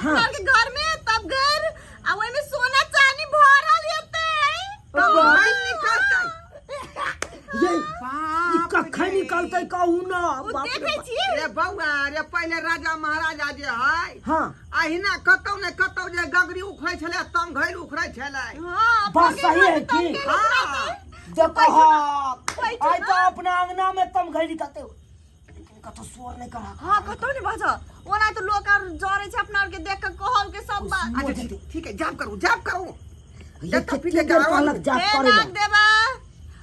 अपना के घर में तब घर आ ओहि में सोना चांदी भरल हेतै। तब नहीं निकलतै। ये ई बाप कखन रे। निकलतै कहू ना। ओ बाप रे देखै बाप। छी। रे बौआ रे, पहिले राजा महाराजा जे है, हाँ, अहिना कतौ ने कतौ जे गगरी उखड़ै छलै, तमघैल उखड़ै छलै। हाँ, अपना बात के सही घर है में तब की? घर हाँ। उखड़तै। देखो, हाँ, बैठू आइ ना। तऽ अपना अंगना में तमघैल निकलतै, लेकिन कतौ शोर नहि करा। हाँ, कतौ नहीं बाजऽ। ओना तऽ लोक आर जरै छै अपना आर के देख के कहल के सब बात। अच्छा ठीक, ठीक है, जाप करू, जाप करू। ये जतऽ कते पीटे देर के कहलक जाप हे करे नाग ला। देवा,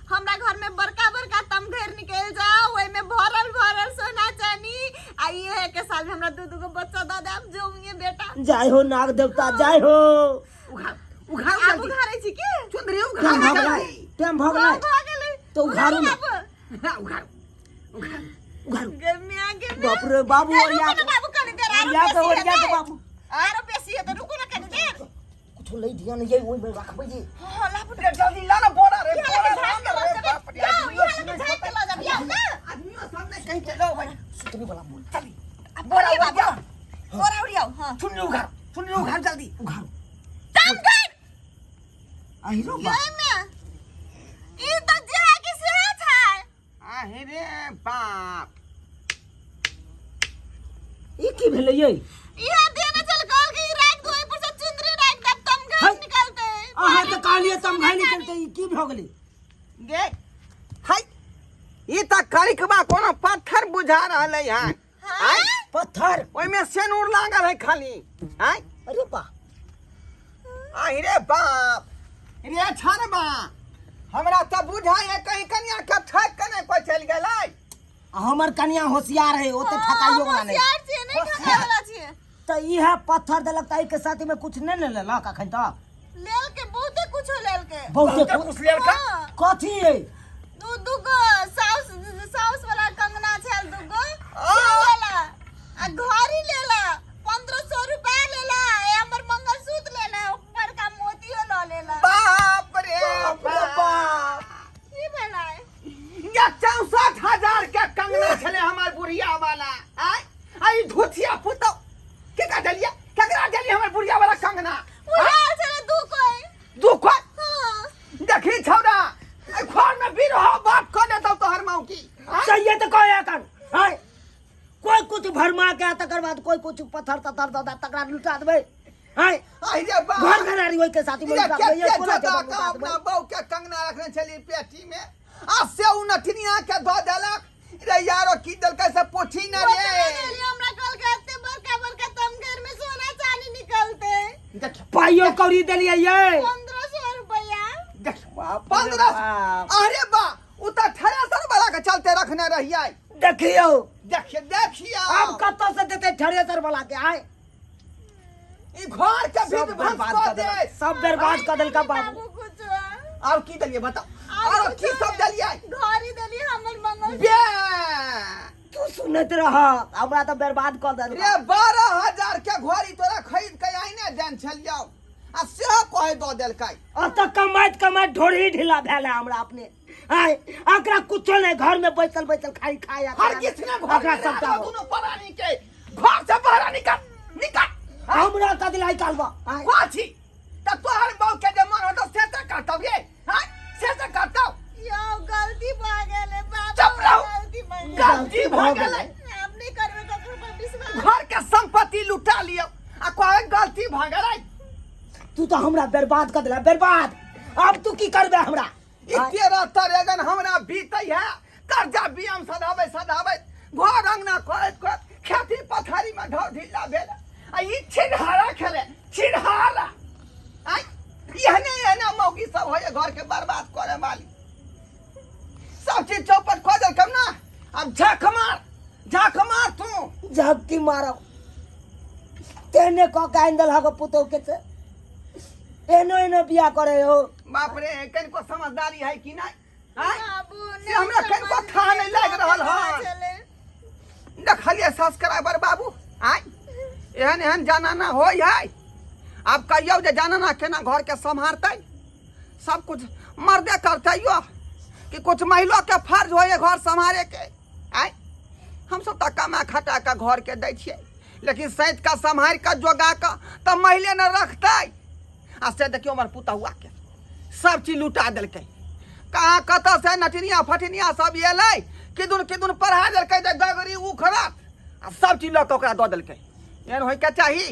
हमरा घर में बड़का बड़का तमघेर निकल जाओ, ओहि में भरल भरल सोना चानी, आ ये के साल में हमरा दू दू गो बच्चा दऽ देब जोंगे बेटा। जय हो नाग देवता, जय हो। उघार, उघार आब जल्दी। उघारै छी की? चुंदरी टाइम उघार भऽ गेलै। जल्दी। टाइम भऽ गेलै। हाँ, भऽ गेलै। तऽ उघारू ने। आब। हाँ, उघारू, उघारू। उघारू। गे मियाँ, गे मियाँ। बाप रे बाबू, ए, रुको ओरिया ना के बाबू, कनी देर आरो ओरिया के बेसी ओरिया के हेतै। बाबू। आरो बेसी हेतै, रुकू ना कनी देर। कुछो लै ध्यान ये ओहि में रखबै जे। हाँ, लाबू रे जल्दी ला ना बोरा रे, इहाँ बोरा लगे ला झाँक ना के रे। लऽ बाप रे, जाउ, आदमियों इहाँ लगे सुनै झाँक के लऽ जाब, आउ ना। आदमियों सब ने कहीं चलो भाई। सुतरी वाला बोल। चली। आ, बोरा बोरिए ओरिया। बाबू। बोरा ओरियाउ, हाँ। चुन्नी उघार, चुन्नी उघार जल्दी। उघारू। तमघेर! आहिरो बा। ये में ई तऽ जे है कि सेहे छै। आहे रे बाप। ई की भेलै ये? इहे देने चल कहल कि ई राखि दो, एहि पर से चुंदरी राखि देब, तमघेर है। निकलतै। अहाँ तऽ कहलियै तमघैल निकलतै, ई की भऽ गेलै? गे हाय, ई तऽ करिकबा कोनो पत्थर बुझा रहलै हन। आय? पत्थर? ओहिमे सेनूर लागल है खाली। आय? अरे बा। आहि रे बाप रे, छानबा हमरा तऽ बुझाइ है कहीं कनिया के ठक के नहि कोइ चलि गेलै। आ हमर कनिया होशियार है, ओते ठकाइयो वाला नहीं। होशियार छियै, नहि ठकाइ वाला छियै। तऽ इहे पत्थर देलक तऽ एहिके साथ में कुछ नहि ने लेलक अखन तक? लेलके, बहुते कुछो लेलके। बहुते बहुते कुछ लेलकै? हाँ। कथी है? दू दू गो साउस, साउस वाला कंगना छल दू गो से लेला, आ घड़ी लेला, 1500 रुपया लेला, ए हमर मंगलसूत्र लेला, बड़का मोतियो ल लेला। बाप रे बाप रे बाप। की भेलै? या 64,000 के कंगना छलै हमर बुढ़िया वाला। आय, आ ई धुथिया पुतौ केकरा देलियै? केकरा देलियै हमर बुढ़िया वाला कंगना? उड़ाल छलै दू कोई। दू कोई? हाँ। देखी छौड़ा, एहि घर में बिरह बाप कऽ देतौ तोहर मौकी। आँय? सही तऽ कहे एखन आय कोई कुछ भरमा के, तकर बाद कोई कुछ पत्थर तत्थर दऽ दे, तकरा लुटा देबै। आय? आहि रे बाप। घर घरारी ओहि के साथी में ये लुटा देबै। के कोना जोता जबर के लुटा अपना देबै? बहू के कंगना रखने छली पेटी में, आ से उ नथिनिया के दऽ देलक रे। यारो, की देलकै से पूछी न रे। ओतबे देलियै, हमरा कहलकै एते बड़का बड़का तमघेर में सोना चांदी निकलतै। देख। पाइयो कौड़ी देलियै ये? 1500 रुपया। देख। बाप रे 15। बाप। अरे बा, उ तऽ थ्रेसर वाला के चलते रखने रहियै। देखियौ। देखिए, देखियौ। आब कतऽ से देतै थ्रेसर वाला के? आय? ई घर के सब भी ध्वंस बर्बाद कऽ कऽ दे। देलक, सब बर्बाद कऽ देलका बाबू। बाबू कुछ और की देलियै बताउ? और की सब देलियै? घड़ी देलियै, हमर मंगल बे तू सुनैत रह, हमरा तऽ बर्बाद कऽ देलका। रे, 12,000 के घड़ी तोरा खरीद के आइने देन छलियौ, आ सेहो कहे दऽ देलकै। अतऽ कमाइत कमाइत ढोरी ढीला भेल है हमरा अपने। आय एकरा कुछो नहीं, घर में बैसल बैसल खाई खाई आ हर किसी ने घर एकरा में सबटा रहलो दुनू प्राणी के घर से बाहर निकल, निकल। हमरा कथी लाई कालबा? आय। कथी त तोहर बहू के जे मन होतो से से करतौ रे। हां, से से करतौ। यौ, गलती भऽ गेलै बाबू। चुप रहू। गलती भऽ गेलै। गलती भऽ गेलै। आब नहि करबै ककरो पर विश्वास। घर के संपत्ति लुटा लियौ आ कहे गलती भऽ गेलै। तू तो हमरा बर्बाद कर देला, बर्बाद। अब तू की करबे हमरा? ई 13 तरेगन हमरा बीतै है, कर्जा बियाम सधाबै सधाबै, घर अंगना करैत करैत, खेती पथारी में ढौर ढिल्ला भेल, आ ई छिनहारा खेले छिनहारा। आइ एहने एहने मौगी सब होइए घर के बर्बाद करे वाली। सब चीज चौपट कऽ देलकौ ना। आब झाँक मार, झाँक मार तू। झपकी मारब तेहने कऽ के आनि देलहक पुतोह के से एहनो एहनो बियाह करे हो। बाप रे, कनिको समझदारी है कि नहीं? आँय? बाबू, से हमरा कनिको थाह नहि लागि रहल हन। देखलियै सब्सक्राइबर बाबू, आँय, एहन एहन जनाना होइ है। आब कहियौ जे जनाना केना घरके सम्हारतै? सब कुछ मर्दे करतै यो कि कुछ महिलो के फर्ज होइए घर सम्हारे के? आँय, हमसब तऽ कमा खटा कऽ घरके दै छियै। लेकिन सैत कऽ सम्हारि कऽ जोगा कऽ तऽ महिले ने रखतै। आ से देखियौ हमर पुतहुआके सब चीज लुटा देलकै। कहाँ कतऽ से नटिनिया फटिनिया सब एलै, किदुन किदुन पढ़ा देलकै जे गगरी उखड़त, आ सब चीज लऽ कऽ ओकरा दऽ देलकै। एहन होइके चाही?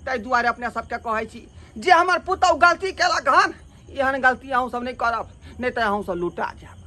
ताहि दुआरे अपने सबके कहै छी जे हमर पुतहु गलती केलक हन, एहन गलती अहूँ सब नहि करब, नहि तऽ अहूँ सब लुटा जायब।